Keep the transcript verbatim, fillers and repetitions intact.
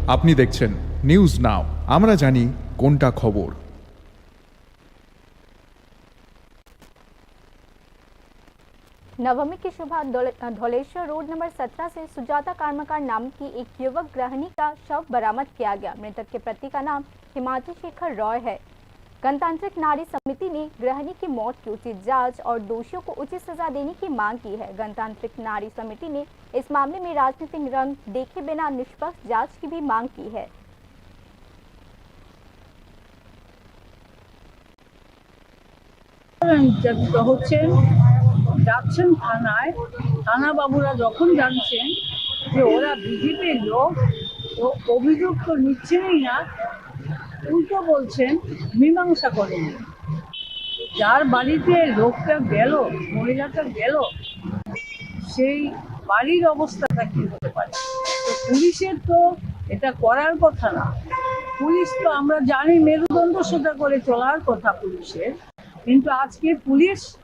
আপনি দেখছেন news now, আমরা জানি কোনটা খবর। नवमी की सुबह धौले- धौलेश्वर रोड नंबर सत्रह से सुजाता कर्मकार नाम की एक युवक गृहिणी का शव बरामद किया गया। मृतक के पति का नाम हिमाद्री शेखर रॉय है। गणतांत्रिक नारी समिति ने गृहिणी की मौत की उचित जांच और दोषियों को उचित सजा देने की मांग की है। गणतांत्रिक नारी समिति ने इस मामले में राजनीतिक रंग देखे बिना निष्पक्ष जांच की भी मांग की है। নির্যাতিত হচ্ছেন, যাচ্ছেন থানায়। থানা বাবুরা যখন জানছেন যে ওরা বিজেপির লোক, তো অভিযোগ তো নিচ্ছেনই না, উল্টো বলছেন মীমাংসা করেন। যার বাড়িতে লোকটা গেল, মহিলাটা গেল, সেই বাড়ির অবস্থাটা কি হতে পারে? তো পুলিশের তো এটা করার কথা না। পুলিশ তো আমরা জানি মেরুদণ্ড সোজা করে চলার কথা পুলিশের, কিন্তু আজকে পুলিশ